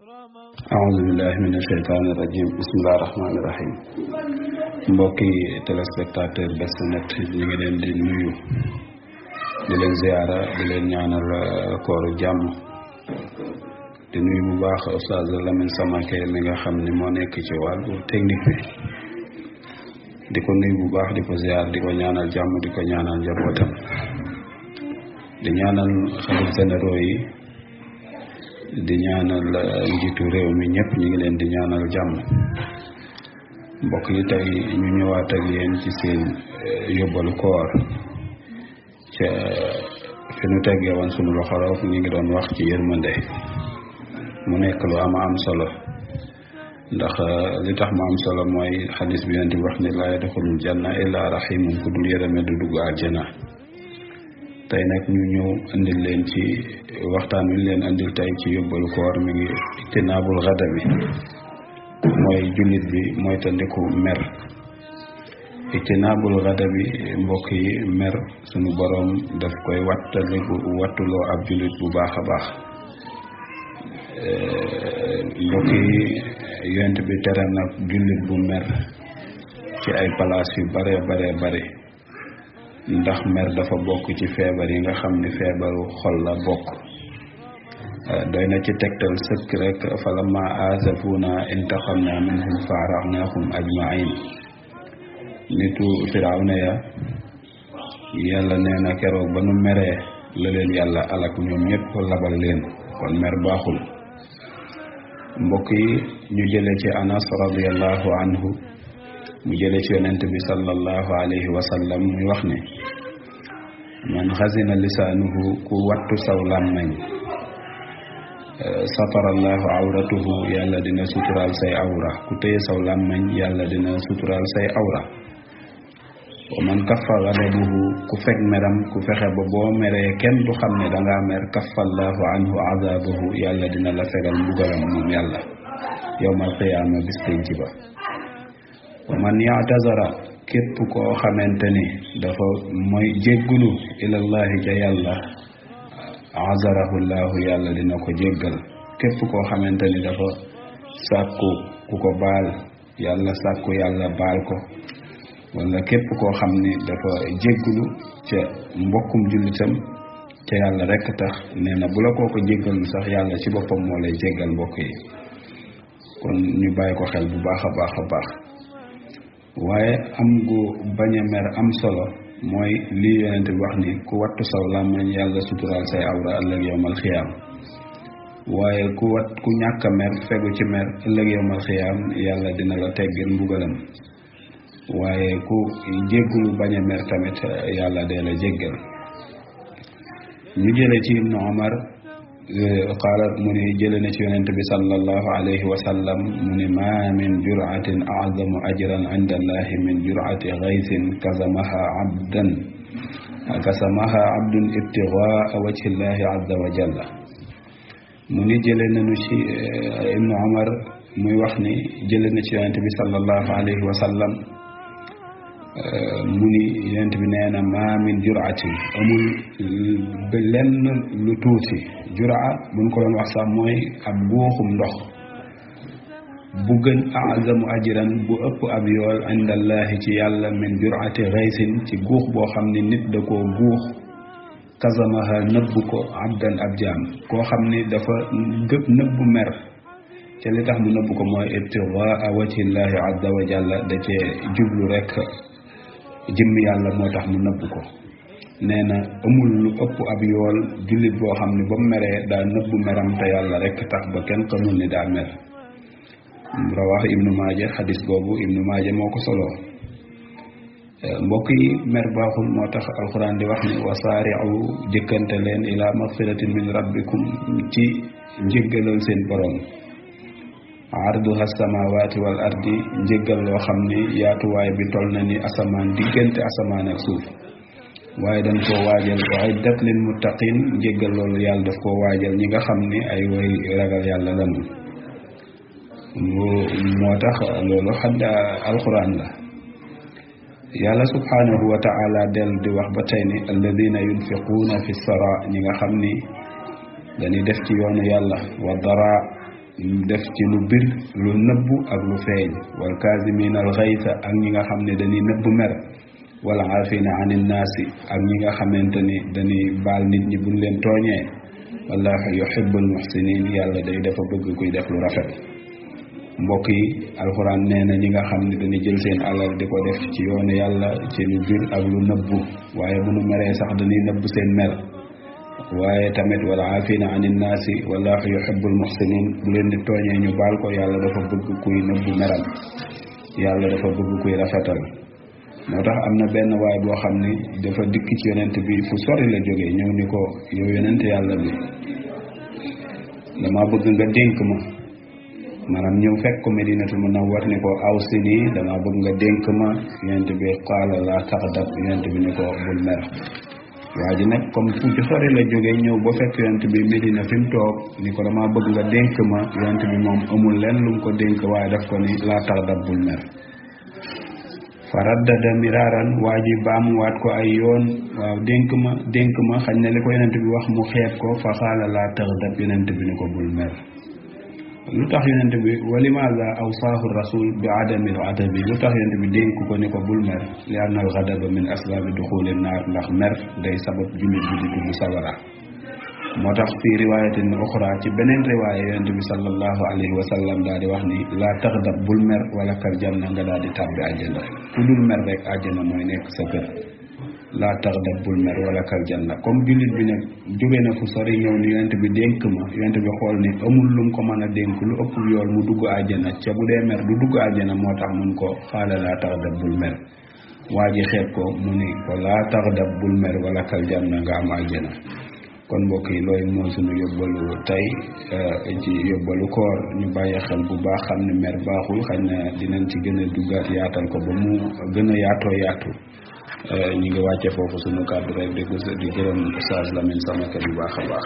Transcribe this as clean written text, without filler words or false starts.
aoudu billahi min asheytaani irajim bismillahi rahmaani rahim mbokki téléspectateur Best Net ñu ngi leen di nuyu di leen ziyaara di leen ñaanal kooru jàmm di nuyu bu baax Oustaz Lamine Samake mi nga xam ni moo nekk ci wàllu technique bi di ko nuyu bu baax di ko ziyaar di ko ñaanal jàmm di ko ñaanal njabootam di ñaanal xalif généraux yi di ñaanal njiitu réew mi ñëpp ñu ngi leen di ñaanal jàmm mbokk yi tey ñu ñëwaat ak yéen ci seen yóbbalu koor ca fi nu teggee woon sunu loxo roof ñu ngi doon wax ci yërmande mu nekk lu am solo ndax li tax mu am solo mooy xadis bi yonent bi wax ni laa yadxulul janna illa rahimun ku dul yërëme du dugg àjjana tey nag ñu ñëw andil leen ci waxtaan wi leen andil tey ci yóbbalu koor mi ngi ijtinaabul ghadabi mooy jullit bi mooy tandiku mer ijtinaabul ghadabi mbokk yi mer sunu boroom daf koy wattuloo ab jullit bu baax a baax mbokk yi yonent bi tere nag jullit bu mer ci ay palaas yu bare ndax mer dafa bokk ci feebar yi nga xam ni feebaru xol la bokk doy na ci tegtal sëkk rek falamma aasafuna intaqamna minhum fa aghraqnahum ajma'in nitu firawna ya yàlla nee na keroog ba nu meree la leen yàlla alak ñoom ñëpp labal leen kon mer baaxul mbokk yi ñu jële ci Anas radiyallahu anhu mu jële ci yonent bi sallallahu alayhi wa sallam muy wax ne man xasina lisaanuhu ku wattu saw làmmañ satarallahu awratuhu yàlla dina suturaal say awra ku téye saw làmmañ yàlla dina suturaal say awra wa man kaffa ghadabuhu ku fekk meram ku fexe ba boo meree kenn du xam ne dangaa mer kaffallahu anhu azabahu yàlla dina la fegal mbugalam moom yàlla yawmal qiyaama bis penc ba wa man ya'tazara képp koo xamante ni dafa mooy jéggulu ilallahi ca yàlla azarahullahu yàlla dina ko jéggal képp koo xamante ni dafa sàkku ku ko baal yàlla sàkku yàlla baal ko wala képp koo xam ni dafa jéggulu ca mbokkum jullitam ca yàlla rekk tax nee na bu la koo ko jéggalu sax yàlla ci boppam moo lay jéggal mbokk yi kon ñu bàyyi ko xel bu baax a baax waaye am gu bañ a mer am solo mooy lii yonent bi wax ni ku wattu saw làmmiñ yàlla suturaal say awra ëllëg yawmal xiyaam waaye ku ñàkk a mer fegu ci mer ëllëg yawmal xiyaam yàlla dina la teggil mbugalam waaye ku jéggulu bañ a mer tamit yàlla dee la jéggal ñu jële ci ibnu Umar qaala mu ni jële na ci yonent bi sallallahu alayhi wa sallam mu ni ma min jur'atin a'zamu ajran 'inda allahi min jur'ati ghaythin kasamaha abdun ibtigha'a wajhi llahi 'azza wa jalla mu ni jële nañu ci ibnu Umar muy wax ni jële na ci yonent bi sallallahu alayhi wa sallam mu ni yonent bi nee na ma min jur'atin amul lenn lu tuuti jura buñ ko doon wax sax mooy ab guuxum ndox bu gën a'zamu ajran bu ëpp ab yool indallahi ci yàlla min jur'ati ghaysin ci guux boo xam ni nit da koo guux kasamaha nëbb ko abdan ab jaam koo xam ni dafa nëbbu mer ca li tax mu nëbb ko mooy ibtighaa wajhillahi azza wa jalla da cee jublu rek jëmm yàlla moo tax mu nëbb ko nee na amul lu ëpp ab yool jullit boo xam ne ba mu meree daa nëbbu meram te yàlla rek tax ba kenn xamul ni daa mer rawaax ibnu maaja xadis boobu ibnu maaja moo ko soloo mbokk yi mer baaxul moo tax alxuraan di wax ni wasaari'u jëkkante leen ila magfiratin min rabbikum ci njëggalal seen borom arduha samawati wal ardi njëggal loo xam ni yaatuwaay bi toll na ni asamaan diggante asamaan ak suuf waaye dañ koo waajal u'iddat lil muttaqin njéggal loolu yàlla daf koo waajal ñi nga xam ni ay way ragal yàlla lañu moo tax loolu xadd alquran la yàlla subhanahu wa ta'ala dellu di wax ba tey ni alladina yunfiquuna fi sara ñi nga xam ni dañuy def ci yoonu yàlla wa dara def ci lu bir lu nëbbu ak lu feeñ wal kaazimiina al ghayza ak ñi nga xam ne dañuy nëbb mer wala aafina anin naasi ak ñi nga xamante ni dañuy baal nit ñi buñ leen tooñee wallahu yuhibbul muhsinin yàlla day dafa bëgg kuy def lu rafet mbokk yi alxuraan nee na ñi nga xam ne dañuy jël seen alal di ko def ci yoonu yàlla ci lu bir ak lu nëbbu waaye bu nu meree sax dañuy nëbb seen mer waaye tamit wala aafina anin naasi wallahu yuhibbul muhsinin bu leen di tooñee ñu baal ko yàlla dafa bëgg kuy nëbbu meram yàlla dafa bëgg kuy rafetal moo tax am na benn waay boo xam ni dafa dikk ci yonent bi fu sori la jógee ñëw ni ko yow yonent yàlla bi dama bëgg nga dénk ma maanaam ñëw fekk ko Medinatul Munawwar ni ko awsini dama bëgg nga dénk ma yonent bi qaala laa taxdab yonent bi ni ko bul mer waa ji nag comme fu ci sori la jógee ñëw ba fekk yonent bi Medina fi mu toog ni ko dama bëgg nga dénk ma yonent bi moom amul lenn lu mu ko dénk waaye daf ko ni laa taxdab bul mer fa raddada miraaran waa ji baamuwaat ko ay yoon waaw dénk ma xañ na li ko yonent bi wax mu xeeb ko fa xaala laa taxdab yonent bi ni ko bul mer lu tax yonent bi wa limaada awsaahu rasul bi adamil adabi lu tax yonent bi dénk ko ni ko bul mer li anna al ghadaba min asbaabi duxuli naar ndax mer day sabab jullit bi di dugg sawara moo tax fii riwaayatin uxra ci beneen riwaaya yonent bi sallallahu alayhi wa sallam daal di wax ni laa taxdab bul mer wala kal janna nga daal di tàbbi àjjana ku dul mer rek àjjana mooy nekk sa kër laa taxdab bul mer wala kal janna comme jullit bi nag jóge na fu sori ñëw ni yonent bi dénk ma yonent bi xool ni amul lum ko mën a dénk lu ëpp yool mu dugg àjjana ca bu dee mer du dugg àjjana moo tax mun ko xaala laa taxdab bul mer waa ji xeeb ko mu ni ko laa taxdab bul mer wala kal janna nga am àjjana kon mbokk yi loolu mooy suñu yóbbalu tey ci yóbbalu koor ñu bàyyi xel bu baax xam ne mer baaxul xañ na dinañ ci gën a duggaat yaatal ko ba mu gën a yaatu ñu ngi wàcce foofu suñu kàddu rek di gërëm Oustaz Lamine Sama bu baax a baax